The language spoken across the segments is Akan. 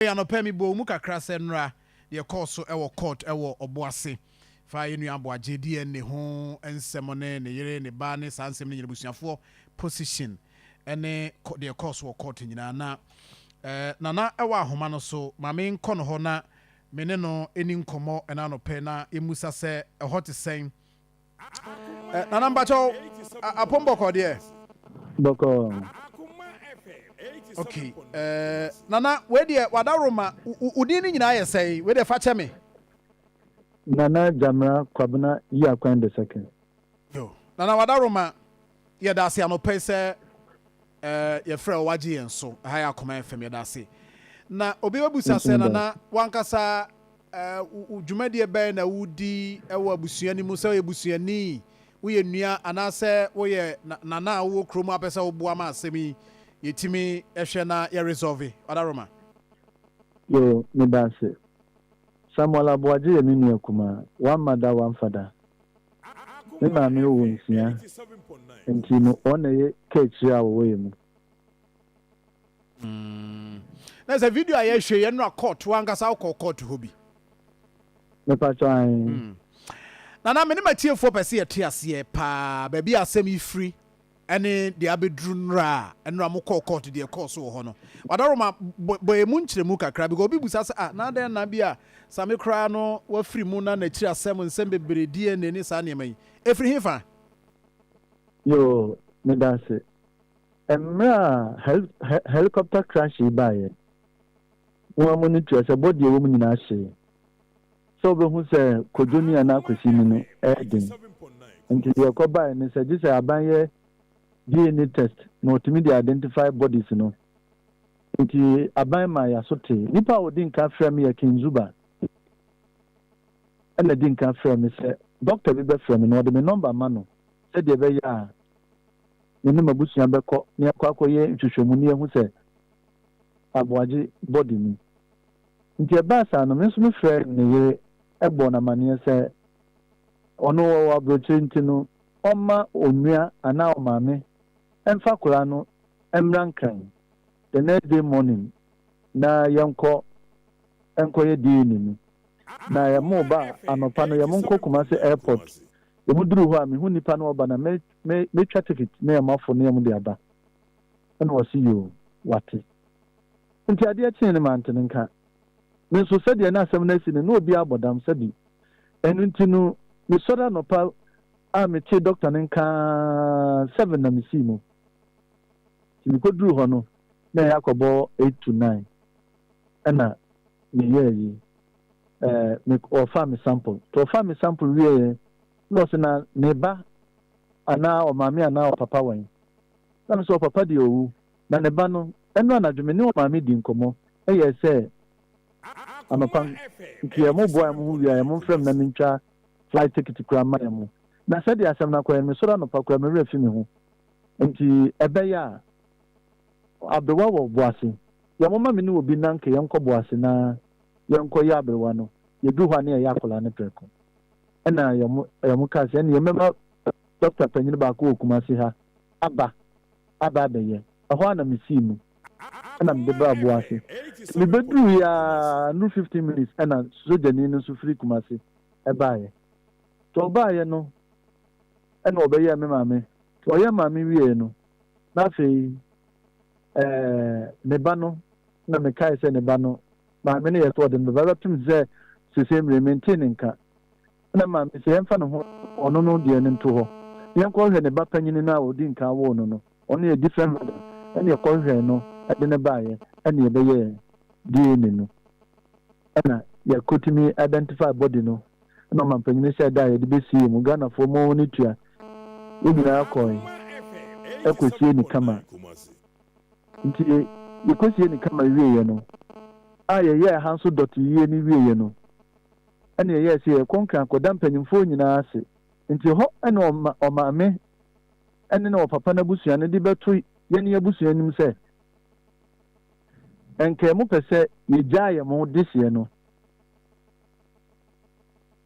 Anɔpa yi mebɔɔ mu kakra sɛ nnora deɛ ɛkɔɔ so wɔ court wɔ Ɔboase fa yɛn nua Aboagye DNA ho nsɛm ne ne yere ne ba ne saa nsɛm no nyina abusuafoɔ position ne deɛ ɛkɔɔ so wɔ court nyinaa na eh, Nana wɔ ahoma no so ma me nkɔ no hɔ na me ne no ɛni nkɔmmɔ ɛna anɔpɛ na yɛmmusa sɛ ɛhɔ te sɛn. Eh, Nana mpakyɛw, apom bɔkɔɔ deɛ? Bɔkɔɔ. Okay, eh, Nana, wei deɛ wadaroma, wo din no nyinaa yɛ sɛn? Wei deɛ fa kyɛ me. Nana Gyamera Kwabena Yiakwan the second. Yo, Nana wadaroma, yɛda ase anɔpa yi sɛ eh, yɛfrɛ wo wagye yɛn so. Ɛha yɛ Akoma FM, yɛda ase. Na obi bɛbusa sɛ, Nana, wankasa Wo dwumadie bɛn na wodi wɔ abusua no mu? Sɛ woyɛ busuani, woyɛ nua anaasɛ woyɛ nana a wowɔ kurom a wopɛ sɛ woboa ma asɛm yi yɛtumi hwɛ na yɛ resolve. Ɔdaroma. Yoo, meda ase. Samuel Aboagye yɛ me nua kumaa. Wamma da wamfa da. Me maame wɔ nsia, nti no ɔn na ɛyɛ kaakyire a wɔwɔ yɛ mu. Mm. Na sɛ video a yɛhwɛ yɛn nora court wankasa wokɔ court hɔ bi. Mepatwa ae. Mm. Nana me ne matiefoɔ pɛ sɛ yɛte aseɛ paa baabi a asɛm yi firi ɛne deɛ abɛduru nnora a nnora mo kɔɔ court deɛ ɛkɔɔ so wɔ hɔ no. Wadaroma bɔ bɔ emu nkyerɛmu kakra because obi busa sɛ ah na adɛn na bi a Same koraa no wafiri mu na n'akyiri asɛm nsɛm bebree DNA ne saa nneɛma yi ɛfiri he fa? Yoo, medase. Mmerɛ a helicopter crash yi baeɛ, mo ara mo ani tua sɛ body a ɛwɔ mu nyinaa hyee. Sɛ wobɛhu sɛ Kojo ni anaa Kwesi ni no, ɛyɛ den. Nti deɛ ɛkɔbaeɛ ne sɛ gye sɛ aban yɛ DNA test na wɔtumi de identify bodies no. Nti aban maa yɛaso tee. Nipa a ɔdi nkan frɛɛ me yɛ King Zuba. Ɛna ɛdi nkan frɛɛ me sɛ doctor bi bɛfrɛ me na ɔde me number ma no sɛdeɛ ɛbɛyɛ a me ne m'abusua bɛkɔ na yɛakɔ akɔyɛ nhwehwɛmu na yɛahu sɛ Aboagye body ni. Nti ɛbaa saa no, me nso mefrɛɛ ne yere bɔɔ no amanneɛ sɛ ɔno ɔwɔ aburokyire nti no ɔmma onua anaa ɔmaame mfa akwadaa no mmra Nkran the next day morning na yɛnkɔ nkɔyɛ DNA no. Na yɛmo ba a, anɔpa no yɛmo nkɔ Kumasi airport. Yɛmo duru hɔ a, mehu nipa no ɔba na me me metwa ticket na yɛn afo na yɛn de aba. Ɛna ɔse yoo, wate. Nti adeɛ kyee no mante ne nka. Me nso sɛdeɛ na asɛm no asi no na obiara abɔ dam sɛbi. Ɛno nti no mesɔre anɔpa a metee doctor no nka ara seven na mesii mu. Nti mekɔduruu hɔ no na ɛyɛ akɔbɔ 8 to 9 ɛna meyɛɛ yi. Ɛɛ me ɔfaa me sample. Nti ɔfaa me sample wieeɛ na ɔse na ne ba anaa ɔmaame anaa ɔpapa wɛn? Na me sɛ ɔpapa deɛ ɔwu, na ne ba no, ɛno anadwo me ne ɔmaame dii nkɔmmɔ, ɛyɛɛ sɛ anɔpa nti yɛ mo boa mo ho wie a yɛ mo mfrɛ me na mentwa flight ticket koraa mma yɛ mo. Na sɛdeɛ asɛm no akɔyɛ no, mesɔre anɔpa koraa me werɛ afi me ho, nti ɛbɛyɛ a aberewa wɔ Boase, yɛ mo ma me ne obi nanke yɛnkɔ Boase na yɛnkɔ yɛ aberewa no, yɛduru hɔ a na yɛyɛ akwadaa no prɛko. Ɛna yɛ mo yɛ mo kaa sɛ ɛne yɛmmɛma dɔkta panyin baako wɔ Kumasi ha aba aba abɛyɛ. Ɛhɔ ara na mesii mu ɛna mede baa Boase. Nti mebɛduruiɛ ara nnuru 15 minutes ɛna sogyani no nso firi Kumasi ɛbaeɛ. Nti ɔbaeɛ no ɛna ɔbɛyɛɛ me maame. Nti ɔyɛɛ maame wieeɛ no na afei ɛɛ ne ba no na mekae sɛ ne ba no maame no yɛ sɛ ɔde no bɛba bɛpem sɛ sese mmerɛ mentee ne nka. Ɛna maame sɛ yɛmfa ne ho ɔno no deɛ no nto hɔ na yɛnkɔhwehwɛ ne ba panyini no a ɔdi nkan woo no no, ɔno yɛ different mother, ɛna yɛkɔhwehwɛɛ no de no baeɛ ɛna yɛbɛyɛɛ DNA no ɛna yɛkɔtumi identify body no ɛna ɔmampanyini hyɛɛ da a yɛde bɛsiee mu. Ghanafoɔ mo ne tua yɛn nyinaa kɔe ɛkɔsie no kama. Nti yɛkɔsie no kama wieeɛ no a yɛyɛɛ ha nso dɔte yie no wieeɛ no, ɛna yɛyɛɛ sɛ yɛkɔ Nkran kɔda mpanyimfoɔ nyinaa ase. Nti hɔ na ɔma ɔmaame ne ne ɔpapa no abusua no de bɛto yɛne abusua anim sɛ, Nka mopɛ sɛ yɛgyaa yɛn mo dehyeɛ no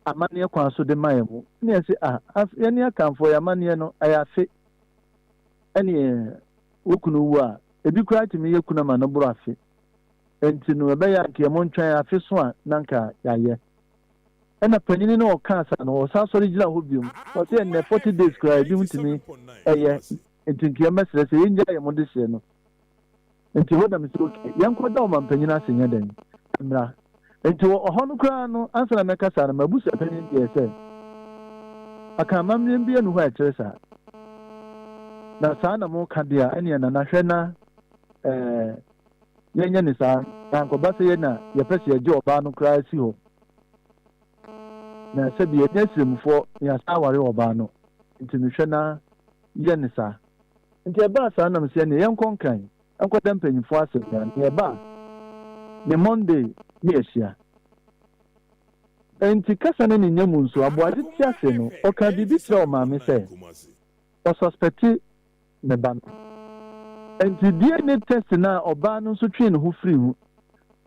amanneɛ kwan so de ma yɛn mo. Ɛna yɛse, ah, yɛne Akanfoɔ yɛn amanneɛ no ɛyɛ afe. Ɛneɛ wo kunu wu a, ebi koraa tumi yɛ kunu ama no boro afe. Enti no ɛbɛyɛ a nka yɛmontwɛn afe so a na nka yɛayɛ. Ɛna panyini no ɔkaa saa no ɔsan sɔre gyina hɔ biom ɔse ɛnnɛ 40 days koraa ebinom tumi ɛyɛ nti nka yɛmmɛsrɛ sɛ yɛngyae yɛn mo dehyeɛ no. Nti hɔ na mese ok yɛnkɔda ɔmanpanyin ase nyɛ dɛn mmra. Nti wɔ ɔhɔ no koraa no ansa na mɛka saa no m'abusuapanyin deɛ sɛ aka amammerɛ biara nni hɔ a ɛkyerɛ saa. Na saa na moka deɛ a ɛneɛ Nana hwɛ na ɛɛ yɛnyɛ ne saa na ankɔba sɛ yɛn na yɛpɛ sɛ yɛgye ɔbaa no koraa si hɔ. Na sɛbi yɛnyɛ asiramufoɔ na yɛasan aware ɔbaa no nti no hwɛ na yɛ ne saa. Nti ɛbaa saa na mese ɛneɛ yɛnkɔ Nkran nkɔda mpanyinfoɔ ase na yɛba a ne Monday ne yɛahyia. Nti kasa no ne nya mu nso Aboagye te ase no ɔkaa biribi kyerɛɛ ɔmaame sɛ ɔsuspɛte ne ba no. Nti DNA test no a ɔbaa no nso twee ne ho firii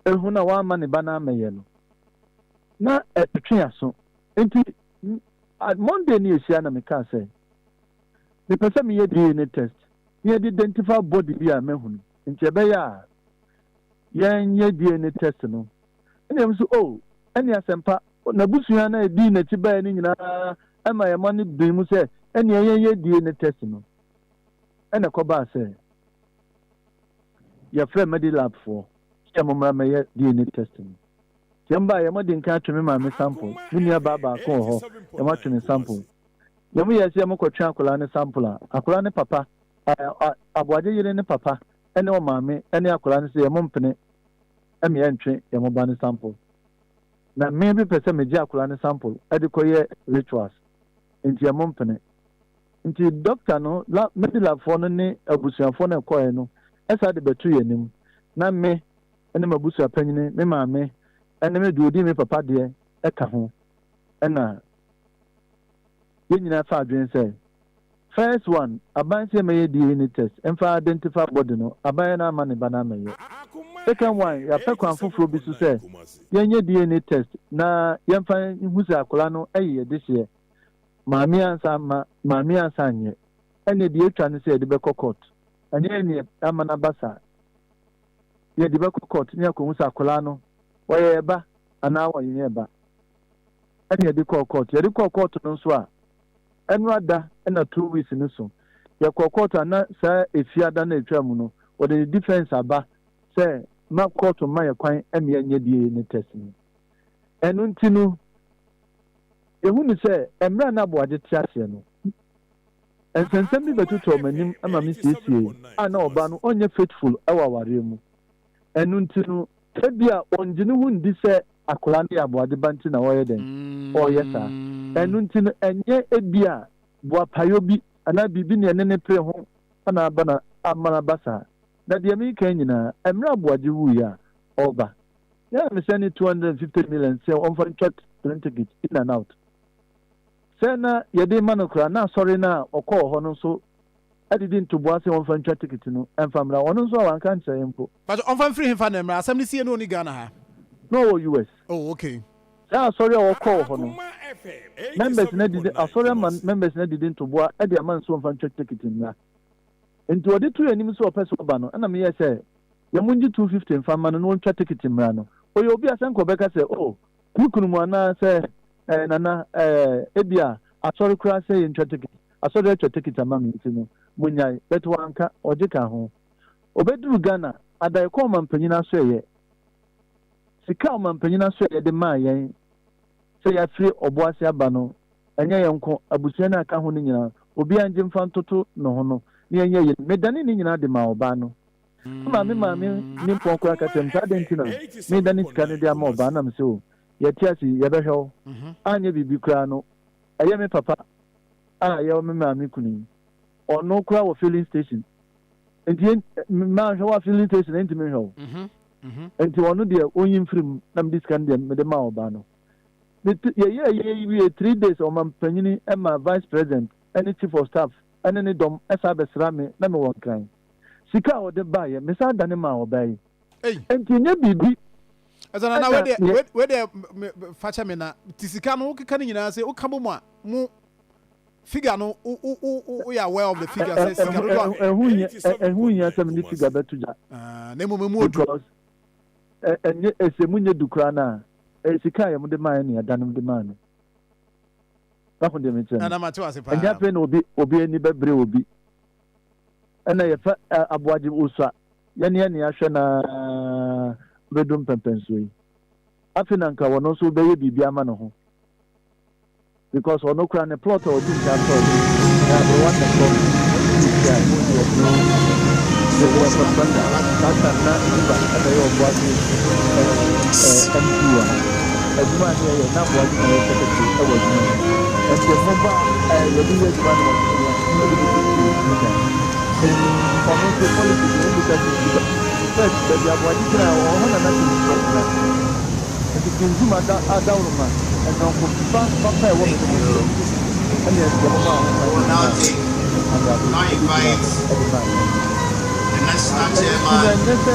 ho ho na wamma ne ba no ammɛyɛ no na ɛtwetwe aso. Nti Monday ne yɛhyia na mekaa sɛ Mepɛ sɛ meyɛ DNA test na yɛde identify body bi a mahunu nti ɛbɛyɛ a yɛnyɛ DNA test no. Ɛna ɛm so oh ɛne asɛmpa n'abusua na ɛdii n'akyi baeɛ no nyinaa ɛma yɛn ma no bee mu sɛ ɛneɛ yɛnyɛ DNA test no. Ɛna ɛkɔbaa sɛ yɛfrɛ Medilab foɔ sɛ mommra mɛyɛ DNA test no. Nti yɛn baeɛ yɛn de nkan atwe me maame sample, me nua baa baako wɔ hɔ yɛn atwe ne sample. Yɛn yɛɛ sɛ yɛn kɔ twe akwadaa no sample a, akwadaa no papa, Aboagye yere ne papa ne ɔmaame ne akwadaa no sɛ yɛn mpene ɛma yɛn ntwe yɛn ba no sample. Na me bi pɛ sɛ megye akwadaa no sample ɛde kɔ yɛ rituals, nti yɛn mpene. Nti doctor no, la, Medilabfoɔ no ne abusuafoɔ no ɛkɔɛ no ɛsa de bɛto yɛn anim. Na me ne m'abusua panyini, me maame ɛne me deɛ ɔdi me papa deɛ ɛka ho ɛna yɛn nyinaa fa adwene sɛ first one aban sɛ yɛmɛyɛ DNA test mfa identify body no, aban no ama ne ba no amɛyɛ. Second one, yɛapɛ kwan foforɔ bi so sɛ yɛnyɛ DNA test na yɛmfa nhu sɛ akwadaa no ɛyɛ yɛ dehyeɛ. Maame ansa ama maame ansa anyɛ, ɛnna deɛ atwa no sɛ yɛde bɛkɔ court. Ɛnyɛ neɛ ama no aba saa, yɛde bɛkɔ court ne akɔhu sɛ akwadaa no wɔyɛ yɛ ba anaa wɔnyɛ yɛ ba. Ɛna yɛde kɔɔ court. Yɛde kɔɔ court no nso a, ɛno ada ɛna 2 weeks no so. Yɛkɔɔ court a na saa efiada no atwa mu no, wɔde ne defence aba sɛ ma court mma yɛ kwan ɛma yɛnyɛ DNA test no. Ɛno nti no, yɛhu no sɛ mmerɛ a na Aboagye te aseɛ no, nsɛnsɛm bi bɛtotɔ m'anim ama me siesie a na ɔbaa no ɔnyɛ faithful ɛwɔ awareɛ mu. Ɛno nti no, ebi a ɔngye ne ho ndi sɛ akwadaa no yɛ Aboagye ba nti na ɔyɛ dɛn ɔreyɛ saa. Ɛno nti no, ɛnyɛ ebi a boapayɔ bi anaa biribi ne ɛne ne pere ho ana aba na ama no aba saa. Na deɛ meka nyinaa, mmerɛ Aboagye wuiɛ a ɔreba yɛn na mesɛn ne 250 million sɛ ɔmfa ntwa plane ticket in and out sɛ na yɛde ma no koraa na asɔre no a ɔkɔɔ hɔ no nso adidi ntoboa sɛ ɔmfa ntwa ticket no ɛmfa mmra. Ɔno nso a wanka nkyerɛ yɛn mpo. But ɔmfa mfiri hemfa na mmra? Asɛm no sie no ɔni Ghana ha? Na ɔwɔ US. Oh, okay. Saa asɔre a ɔkɔɔ hɔ no, members no adidi asɔre ama members no adidi ntoboa de ama nso ɔmfa ntwa ticket mmra. Nti ɔde to yɛn anim sɛ ɔpɛ sɛ ɔba no, ɛna meyɛ sɛ yɛn mo ngye 250 mfa mma no na ɔntwa ticket mmra no, ɔyɛ obi a sɛ nka ɔbɛka sɛ, oh, me kunu mu anaa sɛ Nana, ebi a asɔre koraa sɛ yɛntwa ticket, asɔre atwa ticket ama me nti no monyae, but wanka. Ɔgye ka ho. Ɔbɛduru Ghana adae kɔ ɔmampanyin asoɛyɛ. Sika a ɔmampanyin asoɛyɛ de maa yɛn sɛ yɛafiri Ɔboase aba no, ɛnyɛ yɛn nko, abusua no a ɛka ho no nyinaa, obiara ngye mfa ntoto ne ho no na yɛnyɛ yie. Medane ne nyinaa de maa ɔbaa no. Ama me maame nimpɔn koraa ka kyerɛ me sɛ adɛn nti na medane sika no de ama ɔbaa no, na mese o, yɛte ase yi, yɛbɛhwɛ wo. Anyɛ biribi koraa no, ɛyɛ me papa a ɛyɛ me maame kunu yi, ɔno koraa wɔ filling station. Nti manhwɛ wɔ filling station ntumi nhwɛ wo. Nti ɔno deɛ ɔnyi mfiri mu na mede sika no deɛ mede maa ɔbaa no. Yɛyɛ yɛ wie 3 days, ɔmampanyini ma vice president ne chief of staff ne ne dɔm ɛsa bɛsra me na mewɔ Nkran. Sika a ɔde baeɛ, mesan dane maa ɔbaa yi. Nti nyɛ biribi. Ɛsɛ na wei deɛ, wei deɛ fakyɛ me na ti sika no wokeka no nyinaa sɛ woka bɔ mu a, mo figure no, wo wo wo woyɛ aware of the figure sɛ sika dodoɔ a Ɛho hia sɛ mede figure bɛto gya. Na mmom emu odu. Because Ɛnyɛ ɛsɛ mu nyɛ du koraa no a, ɛyɛ sika a yɛde maa yɛn na yɛdane de maa no. Wahu deɛ mekyerɛ no? Nana mate wase Ɛnyɛ paa. afei na obi obi ani bɛbere obi. Ɛna yɛfa aboagye osua yɛne yɛne ahwɛ na bɛdu mpɛmpɛnsoɔ yi. Afei na nka wɔno nso bɛyɛ biribi ama ne ho. Because ɔno koraa ne plot a ɔdi nkan tɔɔ no na aberewa na ɛtɔ ɔne ne tua nti ɔno ne yɛ contractor. Saa time na River ɛna ɛyɛ Ɔboase ɛɛ MP wɔ ha. Adwuma a ne yɛyɛ na Aboagye na ɛyɛ secretary ɛwɔ adwuma no mu. Nti mmoba a yɛde yɛ adwuma no ɔde bi sisi ne dan. Nti ɔno nso politics no wommisa King Zuba. First baabi Aboagye gyina ɔhɔ na na King Zuba gyina. Enti King Zuma da adaworoma anyɔnkofa papa a ɛwɔ me Thank ne mo you. ntam ne deɛ momaa ho We kwan will de now gyinaa take, abrabɔ we now yi de gyinaa invite hɔ de maa yɛn. the National Enti no Chairman, ɛnyɛ sɛ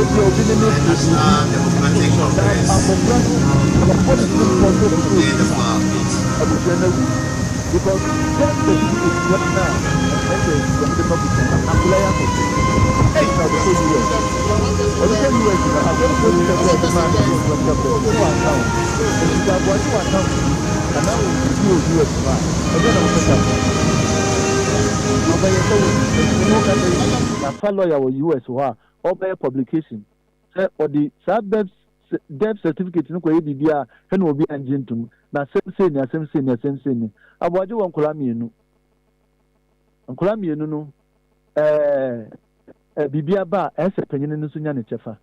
ebia obi ne me the pere biribi, National Democratic na Congress, abɔfra no yɛabɔ ne tirim pɔ sɛ to ɔpɛ sɛ take ɔdi the ma floor, please. abusua no awu because death certificate koraa no a ɛsɛ yɛde ma abusua no, akwadaa yi akɔ so Ei! na ɔde kɔ US. Ɔde kɔ US no, asɔrefoɔ sika bi a ɔde maa no sɛ ɔmfa ntwa prɛko no, na wanka ho. Enti sɛ Aboagye wɔ account bi anaa ɔwɔ biribi wɔ US hɔ a, ɛdeɛn na wopɛ sɛ Aboagye yɛ? Ɔbɛyɛ sɛ wonim. Enti me ne wo kasa yi, yɛafa lawyer wɔ US hɔ a ɔrebɛyɛ publication sɛ ɔde saa birth death certificate no kɔyɛ biribi a, hwɛ na obi angye ntom. Na asɛm sei ni, asɛm sei ni, asɛm sei ni. Aboagye wɔ nkwadaa mmienu. Nkwadaa mmienu no, ɛɛ, biribi aba a, ɛsɛ sɛ panyin no nso nya ne kyɛfa.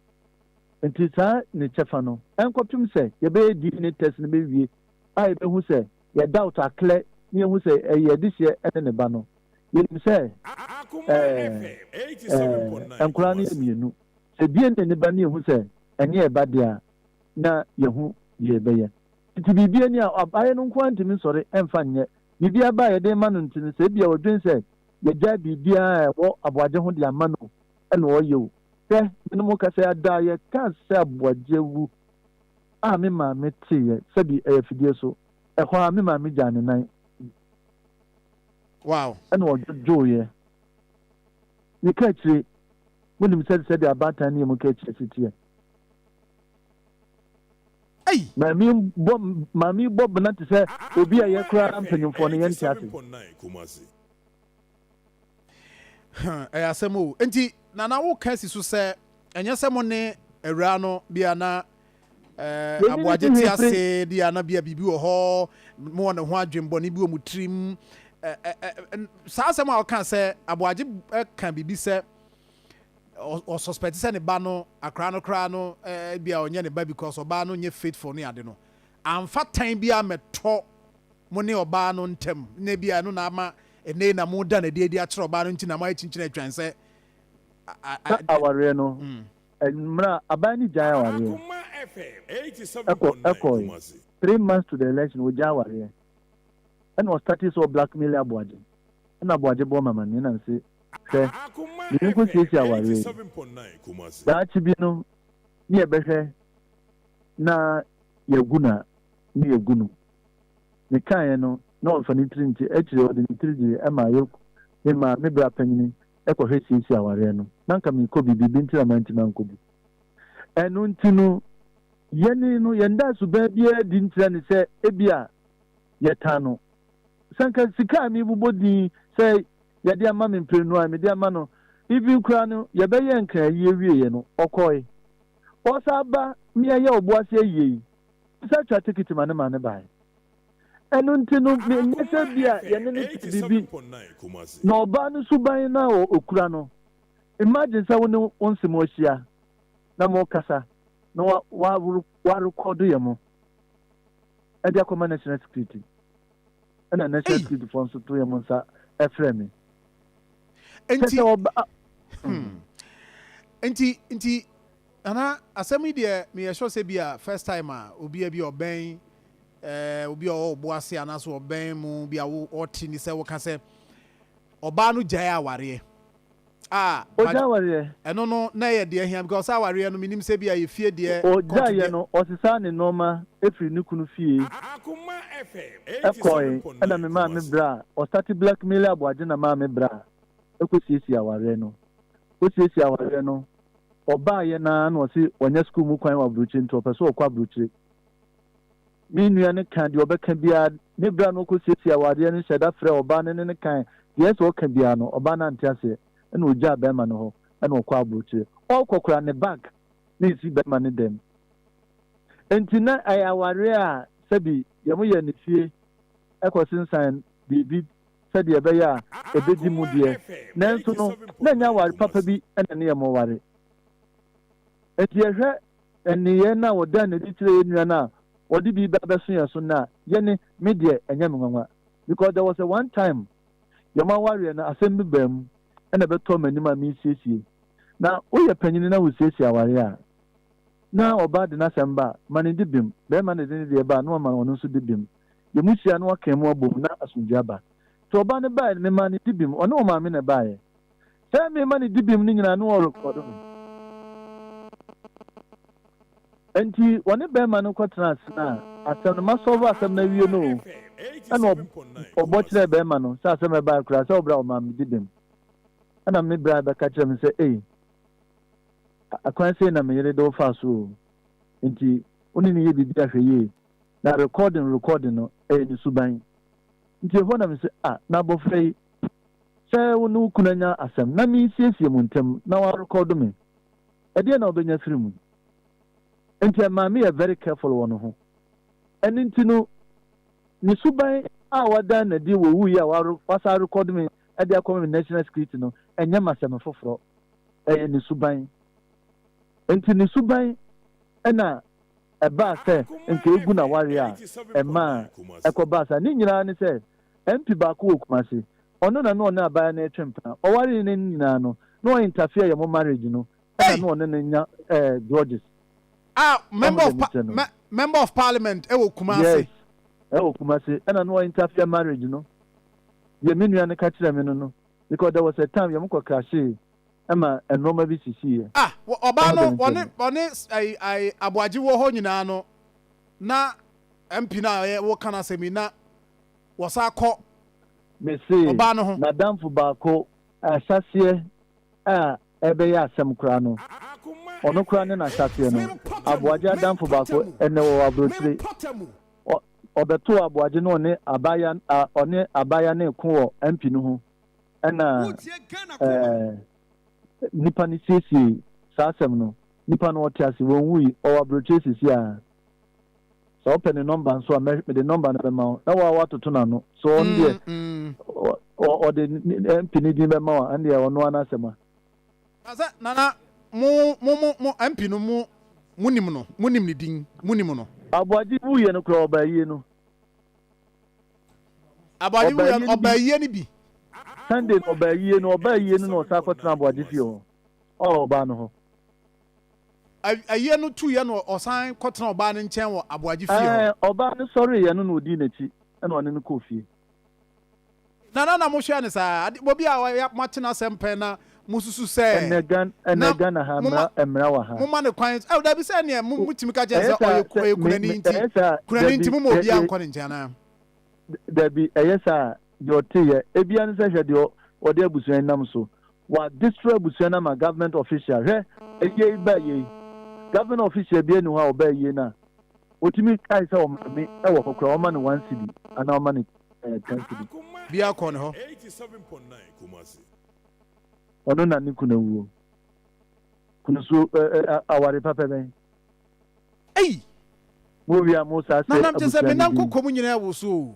Nti saa ne kyɛfa no, ɛnkɔpem sɛ yɛbɛyɛ DNA test no bɛwie a yɛbɛhu sɛ yɛ doubt aklɛ na yɛhu sɛ ɛyɛ adehyeɛ ne ne ba no. Yɛnim sɛ ɛɛ, ɛɛ, nkwadaa no yɛ mmienu. Sɛ DNA no ba na yɛhu sɛ ɛnyɛ yɛ ba deɛ a, na yɛhu deɛ yɛbɛyɛ. Nti biribi ani a, abayɛ no nko ara ntumi nsɔre mfa nyɛ. Biribi aba a yɛde rema no nti no, sɛ ebia ɔdwen sɛ yɛagyae biribiara a ɛwɔ Aboagye ho de ama no o, ɛna ɔreyɛ o. Hwɛ, me ne mo kasa yi, ada a yɛkaa sɛ Aboagye awu a me maame teeɛ, sɛbi ɛyɛ afidie so, ɛhɔ ara me maame gyaa ne nan. Wow. Ɛna ɔdwodwoeɛ. Ne ka akyire, monim sɛ sɛdeɛ abaatan ne yɛ mu ka akyire si teɛ. Ei! Maame yi bɔ maame yi bɔ bena te sɛ obi a yɛ koraa mpanyinfoɔ no yɛnte ase. Huh, ɛyɛ asɛm o. Enti Nana wo ka si so sɛ ɛnyɛ sɛ mo ne awuraa no bia na eh, Yɛnni ne aboagye ti te hwee pere. ase bi a na bia biribi wɔ hɔ, mo wɔ ne ho adwenbɔne bi wɔ mo tirim. Eh, eh, eh, saa asɛm a ɔka sɛ aboagye ka biribi sɛ ɔsuspect sɛ ne ba no akwaraa no koraa no ebia ɔnyɛ ne ba because ɔbaa no nyɛ faithful ne ade no amfa tan bi amɛtɔ mo ne ɔbaa no ntam na ebia ɛno na ama ɛnɛ na mo da no adi adi akyerɛ ɔbaa no nti na mo ayɛ kyinkyin atwan sɛ Sɛ awareɛ no mmerɛ a aban no gyae awareɛ ɛkɔ ɛkɔe 3 months to the election, wɔgyae awareɛ ɛna ɔstarte sɛ ɔblackmail Aboagye, ɛna Aboagye bɔ mama ne na nse hwɛ mene nkɔ siesie awareɛ yi daakye bi no ne yɛbɛhwɛ na yɛgu na ne yɛgu no. Mekaeɛ no na ɔmfa ne tiri nti akyire ɔde ne tiri gye ɛma yɛ me maa me bra panyini ɛkɔhwɛ siesie awareɛ no na nka mekɔ bi biribi nti na mantimi ankɔ bi. Ɛno nti no yɛne no yɛnda suban biara di nkyerɛ ne sɛ ebia yɛtan no. Sɛ nka sika a mebobɔ din sɛ yɛde ama me mprenu a mede ama no, even koraa no yɛbɛyɛ nkran ayie wieɛ no ɔkɔe. Ɔsa ba meɛyɛ ɔboase ayie yi sa twa tikiti ma ne ma ne bae. Ɛno nti no menyɛ sɛ bi a yɛne no te biribi na ɔbaa no suban no a ɔkura no. Imagine sɛ wo ne wo nsem ahyia na mo kasa na warekɔdo yɛ mo ɛde akɔma National Security, ɛna National Security foɔ nso to yɛ mo nsa ɛfrɛ me. Nti sɛ ɔba Nti Nana, asɛm yi deɛ meyɛ sure sɛ bi a first time a obi a bi a ɔbɛn obi a ɔwɔ ɔbo ase anaasɛ ɔbɛn mu bi a ɔte ni sɛ wɔka sɛ ɔbaa no gyae awareɛ a Ɔgya awareɛ. Ɛno no na ɛyɛ deɛ hia because sɛ awareɛ no menim sɛ bi a yɛ fie deɛ court Ɔgyaeɛ deɛ no, ɔsesaa ne nneɛma firi ne kunu fie ɛkɔe, ɛna me maame bra a ɔstarte blackmail Aboagye na maame bra ɛkɔsiesie awareɛ no. Kɔsiesie awareɛ no. Ɔbaeɛ no ara na ɔse wanya sukuu mu kwan wɔ aburokyire nti ɔpɛ sɛ ɔkɔ aburokyire. Me nua no kaa deɛ ɔbɛka biara, ne berɛ a na ɔkɔsiesie awadeɛ no hyɛ da frɛɛ ɔbaa no ne no kae deɛ ɛsɛ sɛ ɔka biara no, ɔbaa no ante aseɛ ɛna ɔgyaa barima no hɔ ɛna ɔkɔɔ aburokyire. Ɔrekɔ koraa ne bag na ɛsi barima no dam. Enti na ɛyɛ awareɛ a sɛbi yɛn yɛ no fie kɔsensan biribi sɛdeɛ ɛbɛyɛ a ɛbɛdi mu deɛ, nanso no, na ɛnyɛ aware papa bi na ne yɛn ware. Enti yɛhwɛ nneyɛɛ no a wɔdaa no adi kyerɛɛ yɛn nua no a wɔde biribi abɛso yɛn so nnɛ a, yɛne, me deɛ, ɛnyɛ me nwanwa. Because there was a one time yɛn awareɛ no asɛm bi baa mu ɛna ɛbɛtɔɔ m'anim a meresiesie. Na woyɛ panyini na wosiesie awareɛ a, na ɔbaa de n'asɛm ba a, ma no di bem. Barima na ɛde ne deɛ ba a, na wama ɔno nso di bem. Yɛn mu hyia na wɔaka mu abom na asomdwoe aba. Nti ɔbaa no baeɛ no, memaa no di bem. Ɔne ɔmaame na ɛbaeɛ. Sɛ merema no di bem no nyinaa na ɔrekɔdo me. Nti ɔne barima no kɔtenaa ase no a, asɛm no, masɔlvo asɛm no awie no o, ɛna ɔbɔ kyerɛɛ barima no sɛ asɛm a ɛbaeɛ koraa sɛ ɔbra ɔmaa me di bem. Ɛna me bra bɛka kyerɛɛ me sɛ, ei, akwan sei na me yere de wo faa so o, nti wo ne no yɛ biribi a hwɛ yie. Na recording recording no, ɛyɛ ne suban. Nti ɛhɔ na mese, ah, na abɔfra yi, sɛ wo ne wo kunu anya asɛm na meresiesie mo ntam na woarekɔdo me, ɛdeɛn na wobɛnya afiri mu? Nti ɛmaa meyɛ very careful wɔ ne ho. Ɛno nti no, ne suban a wadan no adi wɔ wuiɛ a wasan arekɔdo me de akɔma me national security no, ɛnyɛ m'asɛm foforɔ. Ɛyɛ ne suban. Nti ne suban na ɛbaa sɛ nka egu n'awareɛ a ɛmaa ɛkɔbaa saa. Ne nyinaa ne sɛ, MP baako wɔ Kumasi, ɔno na na ɔne abaayewa no retwe mpena. Ɔwaree no nyinaa no, na ɔ interfere yɛn marriage no, ɛna Ei! na ɔne no nya eh, grudges. Ah, member Wahu of deɛ pa mekyerɛ no? me member of parliament ɛwɔ Kumasi. Yes, ɛwɔ Kumasi, ɛna na ɔ interfere marriage no. Deɛ me nua no ka kyerɛɛ me no no, because there was a time yɛn kɔ crashee ɛma nnoɔma bi sisiiɛ. Ah, ɔbaa Wahu no deɛ mekyerɛ ɔne no? ɔne ɛyi ɛyi Aboagye wɔ hɔ nyinaa no, na MP no a ɔyɛ woka n'asɛm yi na wɔsan kɔ Mese ɔbaa no ho. n'adamfo baako ahyɛaseɛ a ɛrebɛyɛ asɛm koraa no, ɔno koraa ne n'ahyɛaseɛ no, Aboagye adamfo baako, ɛnnɛ wɔwɔ aburokyire, ɔ, ɔbɛtoo Aboagye na ɔne abaayewa, a, ɔne abaayewa no reko wɔ MP no ho, ɛna ɛɛ, nipa no siesiee saa asɛm no. Nipa no ɔte ase, wɔnwui, ɔwɔ aburokyire seesei ara. Sɛ wopɛ ne nɔmba nso a, mɛ, mede nɔmba no bɛma wo, na wo ara woatoto n'ano. So ɔno deɛ, ɔ, ɔ, ɔde MP no din bɛma wo a, ɛno deɛ ɔno ara n'asɛm a. Na sɛ, Nana, mo, mo, mo, mo MP no, mo, monim no, monim ne din, monim no. Aboagye wuiɛ no koraa, ɔbaa ayie no. Aboagye Ɔbaa wuiɛ ayie no, no ɔbaa bi. ayie no bi. Sunday no, ɔbaa ayie no, ɔbaa ayie no na ɔsan kɔtena Aboagye fie hɔ, ɔɔ, ɔbaa no hɔ. Ayie no tuiɛ na ɔsan kɔtena ɔbaa no nkyɛn wɔ Aboagye fie hɔ. Ɛɛ, ɔbaa no sɔreeɛ no na ɔdii n'akyi na ɔne no kɔɔ fie. Nana na mohwɛɛ no saa? Ade, obi a ɔyɛ, moate n'asɛm pɛn na mosusu sɛ Ɛnnɛ Ghan, na ɛnnɛ Ghana ha, moma, mmara, mmara wɔ ha. moma no kwan, oh, dabi sɛ ɛneɛ mo, motumi ka kyerɛ no Ɛyɛ sɛ saa ɔyɛ, sɛ ɔyɛ me, kunani me, nti, ɛyɛ saa, kunani nti dabi, moma yɛ, obiara yɛ, nkɔ ne nkyɛn anaa? Dabi, ɛyɛ saa a, deɛ ɔteeɛ, ebia ne sɛ hwɛ deɛ ɔde abusua yi nam so. Wa destroy abusua no ama government official. Hwɛ, ayie yi baa yie yi, government official biara nni hɔ a ɔbaa ayie no a, ɔtumi kae sɛ ɔmaame wɔ hɔ koraa, ɔma no one cedi anaa ɔma no eh, ten cedi. Biara kɔɔ ne hɔ. Ɔno na ne kunu awuo. Kunu so eh, eh, aware papa bɛn? Ei! Mo wie a mo saa sɛ Nanam kyɛ sɛ abusua me no nan din. kɔkɔ mu nyinaa woso o.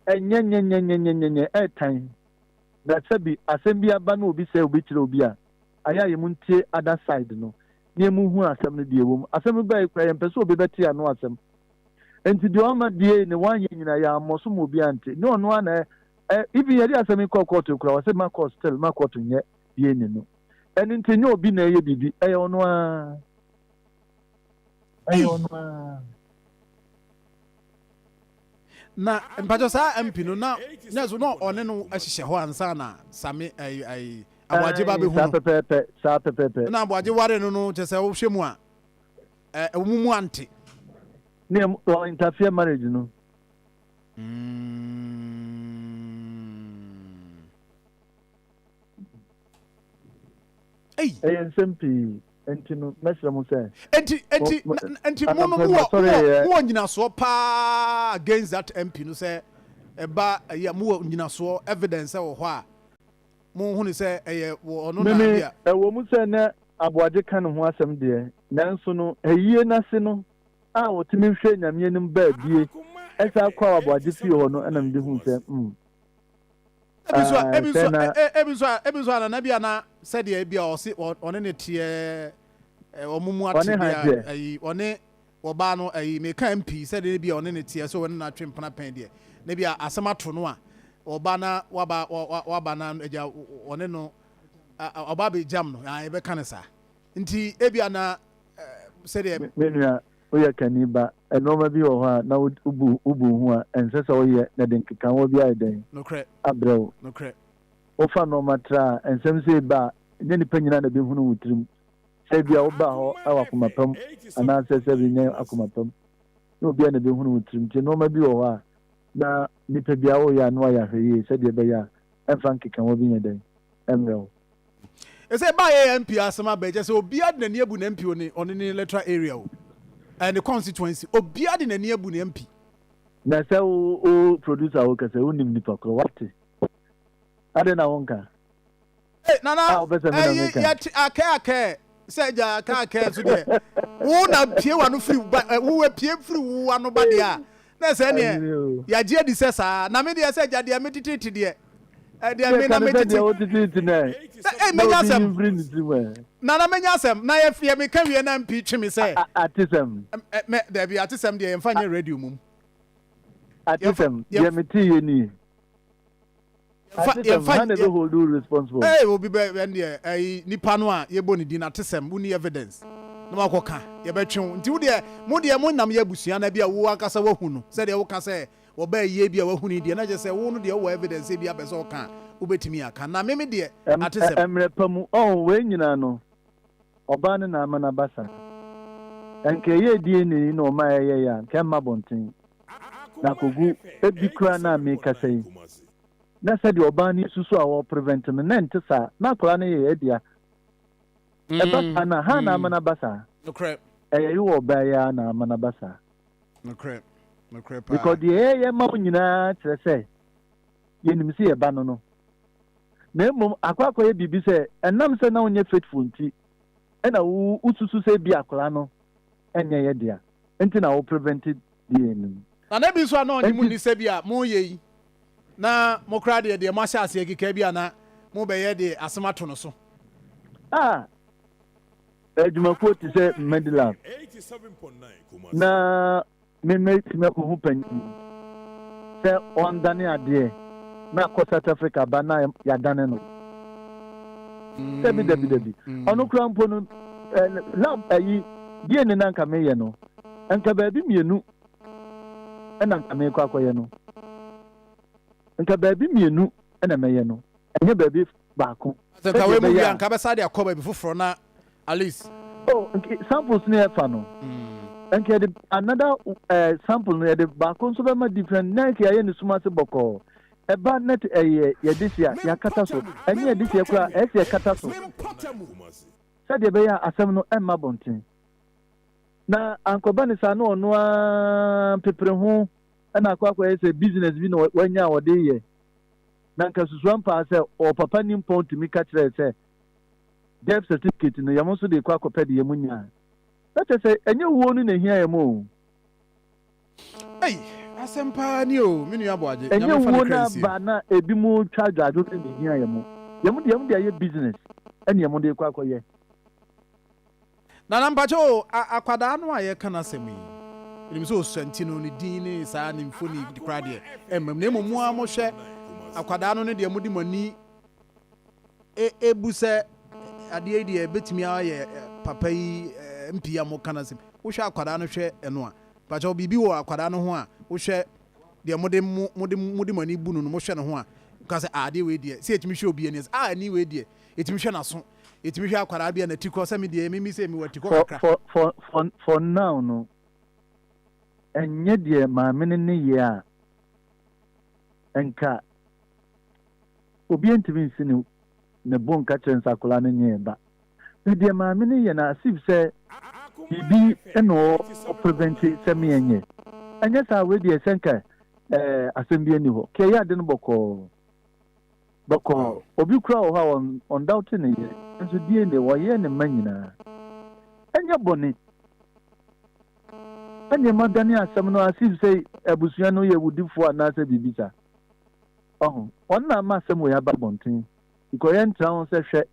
Ɛnyɛnyɛnyɛnyɛnyɛnyɛ ɛɛtan na sɛbi asɛm bi aba na obi sɛe obi kyerɛ obi a ayɛ a yɛmu ntie other side no na yɛmu hu asɛm no deɛ ɛwɔ mu. Asɛm no bae koraa yɛmpɛ sɛ obi bɛte ano asɛm nti deɛ ɔma die ne wanyɛ nyinaa yɛammɔ so ma obi ante ne ɔno ara na ɛ even yɛde asɛm yi kɔɔ kɔɔto koraa ɔse ma court still ma court nyɛ DNA no ɛno nti nyɛ obi na ɛyɛ biribi ɛyɛ ɔno ara. Ɛyɛ ɔno ara. Na mpakyɛ saa MP no na na so na ɔne no hyehyɛ hɔ ansa na Same ɛyi ɛyi Aboagye ba bɛhu saa no. pɛpɛɛpɛ saa pɛpɛɛpɛ. Na Aboagye ware no no kyɛ sɛ wohwɛ mu a ɛ wɔn mu ante. Ne ɔ interfere marriage no. Ei. Ɛyɛ nsɛm pii. Nti no, mɛsrɛ mo sɛ. Enti, enti, enti mo no mowɔ, mowɔ, mowɔ nyinasoɔ paa against that MP no sɛ ɛba ɛyi a, mowɔ nyinasoɔ, evidence wɔ hɔ a mo hunu sɛ ɛyɛ wɔ ɔno na Meme, bi a. ɛwɔ mu sɛ na Aboagye ka ne ho asɛm deɛ, nanso no, ayie no ase no a ɔtumi hwɛɛ Nyame anim baa bie, ɛsan kɔɔ Aboagye fie hɔ no ɛna mede huu sɛ, mm. Ebi nso a, Ah, ebi nso sɛ a, na. ebi nso a, ebi nso a nana bi a na sɛdeɛ ebi a ɔse ɔne ne teɛ wɔn mu ate Ɔne bi han a teɛ. ayi ɔne ɔbaa no ayi meka MP sɛdeɛ ebi a ɔne ne teɛ sɛ ɔne no atwe mpena pɛn deɛ na ebi a asɛm ato no a ɔba na waba waba na agya ɔne no ɔba abɛgyam no a yɛbɛka no saa nti ebi a na sɛdeɛ. Me nua, woyɛ kani ba, nnoɔma bi wɔ hɔ a na wobu wo ho a ɛnsɛ sɛ woyɛ na ɛde nkekahoɔ bi ayɛ dɛn Nokorɛ. abrɛ wo. Nokorɛ. Wofa nnoɔma tra a, nsɛm sei ba a, ɛnyɛ nnipa nyinaa na ɛbɛhunu wo tirim. Sɛ ebia wobaa hɔ wɔ akoma pa mu anaasɛ sɛ ɛnyɛ akoma pa mu. Nyɛ obiara na ɛbɛhunu wo tirim. Nti nnoɔma bi wɔ hɔ a na nnipa biara woyɛ a na woayɛ ahwɛyie sɛdeɛ ɛbɛyɛ a ɛmfa nkekahoɔ bi nyɛ dɛn mmrɛ wo. Ɛsɛ ɛbaa yɛ MP asɛm aba yi kyɛ sɛ obiara de n'ani abu ne MP wɔ ɔne ne electoral area o, ɛɛ ne constituency, obiara de n'ani abu ne MP. Na sɛ wo wo producer wo kasa wonim nipa korɔ wate adɛn na wonka. Hey, nana a wopɛ sɛ me na ɛyi meka. yɛte akɛ akɛ sɛ gya akɛ akɛ nso deɛ wo na pie wano firi ba wo pie firi wo ano ba deɛ a na ɛsɛ neɛ Anyini o. yɛagye adi sɛ saa na me deɛ sɛ gya deɛ me tetete deɛ deɛ Deɛ me ka na ne me sɛ tete deɛ wotetete no ɛ sɛ ei na menya obi yi asɛm mfiri ne tirim ɛ. Nana menya asɛm na yɛ yɛ meka wie na MP twe me sɛ Atesɛm. mɛ dabi atesɛm deɛ yɛmfa nyɛ radio mum yɛmfa Atesɛm deɛ yɛmfa metee yɛ nie. Yɛmfa Atesɛm yɛmfa hwan na yɛ ɛbɛ hold wo responsible? Ee obi bɛ ɛn deɛ ɛyi nipa no a yɛbɔ ne din atesɛm wonni evidence na wakɔ ka yɛbɛtwe wo nti wo deɛ mo deɛ mo nam yɛ abusua na bi a wo ankasa wahu no sɛdeɛ woka sɛ wɔbaa yie bi a wahu ne deɛ na kyerɛ sɛ wo no deɛ wowɔ evidence bi abɛ sɛ ɔka a wobɛtumi aka na meme deɛ Ɛm atesɛm. Mmerɛ pa mu ɔho wei nyinaa no ɔbaa no na ama no aba saa. Nka ɛyɛɛ DNA yi na ɔma ɛyɛeɛ a nka ɛmma abɔnten. Na akogu ebi koraa na mekasa yi na sɛdeɛ ɔbaa no susu a ɔreprevent no na ɛnte saa na akwadaa no yɛ yɛn dea. Ɛba saa no a, how na ama no aba saa? Nokorɛ. Ɛyɛ yowɔ ɔbaa yi ara na ama no aba saa. Nokorɛ. Nokorɛ paa. Because deɛ yɛyɛ ma wo nyinaa kyerɛ sɛ yɛnim sɛ yɛba no no. Na mmom akɔ akɔyɛ biribi sɛ ɛnam sɛ na wonyɛ faithful nti ɛna wo wosusu sɛ ebi akwadaa no ɛnyɛ yɛ dea nti na wo prevent DNA no. Na na bi nso a na ɔnye mo Nti nni sɛ bi a moreyɛ yi na mo koraa deɛ deɛ moahyɛ aseɛ keka bi a na mobɛyɛ de asɛm ato no so. A adwumakuo te sɛ Medilab na me mɛtumi akɔhu panyin sɛ ɔndane adeɛ na akɔ South Africa ba na yɛadane no. Dabi dabi dabi. Ɔno koraa mpo no lab ayi DNA na nka meyɛ no nka baabi mmienu ɛna nka mekɔ akɔyɛ no. Nka baabi mmienu ɛna mɛyɛ no. Ɛnyɛ baabi baako. Sɛ nka Sɛdeɛ wei mu ɛbɛyɛ wie a a. nka bɛsa de akɔ baabi foforɔ na at least. Oh, nka samples no yɛfa no. Nka yɛde another eh, sample no yɛde baako nso bɛma different na nka yɛayɛ ne sum ase bɔkɔɔ. Ɛba na te ɛyɛ yɛde si a yɛakata so. Ɛnyɛ yɛde si koraa ɛyɛ sɛ yɛkata so. Sɛdeɛ ɛbɛyɛ a asɛm no ɛmma abɔnten. Na ankɔba ne saa na ɔno ara mpepere ho ɛna akɔ akɔyɛ sɛ business bi na wanya a ɔde yɛ. Na nka susua mpaa sɛ ɔpapa nimpɔn tumi ka kyerɛɛ sɛ death certificate no yɛn nso de kɔ akɔpɛ de yɛn mu nyaa. Na kyerɛ sɛ ɛnyɛ wuo no na ehia yɛn o. Ei, asɛm paa ni o, me nua Aboagye, Ɛnyɛ Nyame fa ne wuo kra no nsie. aba na ebi mu twa adwadwo no na ehia yɛn mo. Yɛn mo de yɛn mo de ayɛ business ɛna yɛn mo de kɔ akɔyɛ. Nana mpakyɛ o, a akwadaa no a yɛka n'asɛm yi, menim sɛ ɔsua nti no ne din ne saa ne mfoni koraa deɛ ɛmma mu, na mmom mo ara mohwɛ akwadaa no ne deɛ mode mo ani e bu sɛ adeɛ yi deɛ ɛbɛtumi ayɛ papa yi MP a moka n'asɛm. Wohwɛ akwadaa no hwɛ ɛno a, mpakyɛ biribi wɔ akwadaa no ho a wohwɛ deɛ mode mo mode mode mo ani bu no no mohwɛ ne ho a, ka sɛ ah adeɛ wei deɛ sɛ yɛtumi hwɛ obi ani sɛ ah ani wei deɛ yɛtumi hwɛ n'aso yɛtumi hwɛ akwadaa bi a n'atikɔ sɛ me deɛ mimi sɛ mewɔ atikɔ For kakra. for now no, ɛnyɛ deɛ maame no ne yɛ a nka obi ntumi nsi ne ne bo nka kyerɛ nsa akwadaa no nyɛ ba. Na deɛ maame no yɛ no as if sɛ biribi na ɔ prevent sɛ me ɛnyɛ. Ɛnyɛ saa wei deɛ sɛ nka ɛɛ asɛm bi ani hɔ. Kɛ yɛ ade no bɔkɔɔ. Bɔkɔɔ. Obi koraa wɔ hɔ a ɔn doubt ne yere. Nso DNA wɔyɛ ne mma nyinaa. Ɛnyɛ bɔne. Ɛnneɛ madane asɛm no as if sɛ abusua no yɛ wudifoɔ anaasɛ biribi saa. Ɔho. Ɔno na ama asɛm wei aba abɔnten. Because yɛntra ho sɛ hwɛ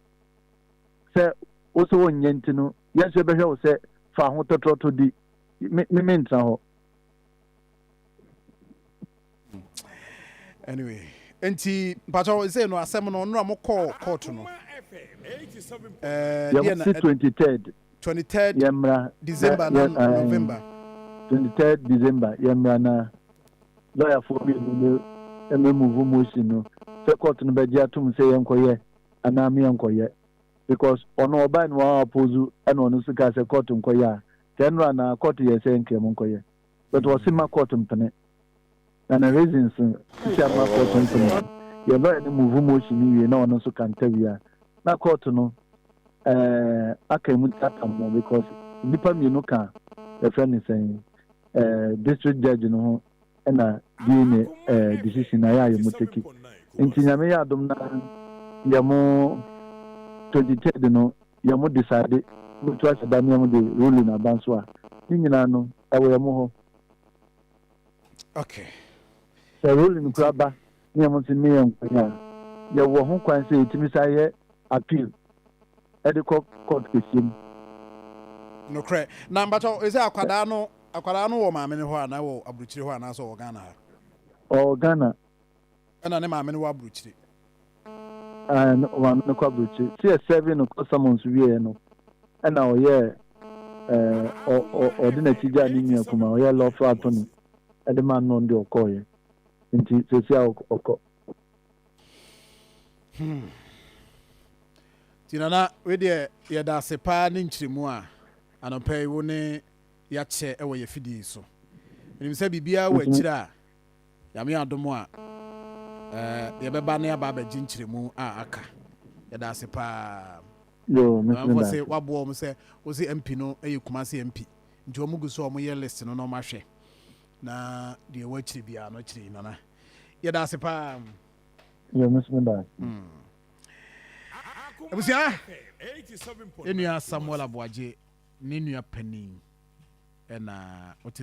sɛ wo sɛ wonyɛ nti no yɛn nso yɛbɛhwɛ wo sɛ fa ho tɔtrɔtɔ di. Me me mentra hɔ. Anyway, nti mpakyɛw sɛ no asɛm no nnora mo kɔɔ court no. Yɛmo si 23rd. 23rd Yɛmmra. December na November. 23rd December yɛmmra na lɔyafoɔ mmienu no ɛmɛ move motion no sɛ court no bɛgye atom sɛ yɛnkɔyɛ anaa me yɛnkɔyɛ, because ɔno ɔbaa no wɔn oppose, ɛna ɔno nso kaa sɛ court nkɔyɛ a kɛ nnora na court yɛ sɛ nkɛ mo nkɔyɛ, but ɔsi ma court mpene na ne reasons nti ama court mpene yɛ. Lawyer no move motion no wie na ɔno nso kanta wie a, na court no aka emu tata mo, because nipa mmienu ka yɛfrɛ ne sɛn district judge no ho ɛna DNA decision na yɛ a yɛ mo take. Nti Nyame yɛ adom na yɛ mo 23rd no yɛ mo decide motu ahyɛ da ne yɛ mo de ruling aba nso a, ne nyinaa no ɛwɔ yɛ mo hɔ. Sɛ ruling kora ba ne yɛ mo nso ne yɛ nkɔnyɛ a, yɛwɔ ho kwan sɛ yɛtumi sa yɛ appeal ɛde kɔ court kɛseɛ mu. Nokorɛ. Na mpakyɛw, ɛsɛ akwadaa no wɔ maame no hɔ anaa wɔ aburokyire hɔ anaasɛ ɔwɔ Ghana ha? Ɔwɔ Ghana. Ɛna ne maame no wɔ aburokyire? Maame no kɔ aburokyire. Sɛ yɛ serve no kɔ summons wieɛ no, ɛna ɔyɛ ɔde n'akyi gyaa ne nua kuma ɔyɛ lawful attorney ɛde ma no de ɔkɔɔyɛ, nti sɛsi a ɔkɔ. Nti Nana, wei deɛ yɛda ase paa ne nkyerɛmu a anɔpa yi wo ne yɛakyɛ ɛwɔ yɛ fidie so. Menim sɛ biribiara wɔ akyire a, Nyame adom a, yɛbɛba ne aba abɛgye nkyerɛmu a aka. Yɛda ase paa. Amanfoɔ sɛ waboa wɔn sɛ wo sɛ MP no yɛ Kumase MP, nti wɔn gu so a wɔyɛ list no na wɔn ahwɛ na deɛ ɛwɔ akyire biara no akyire. Nana, yɛda ase paa. Abusua, yɛnua Samuel Aboagye ne nua panin ɛna wote.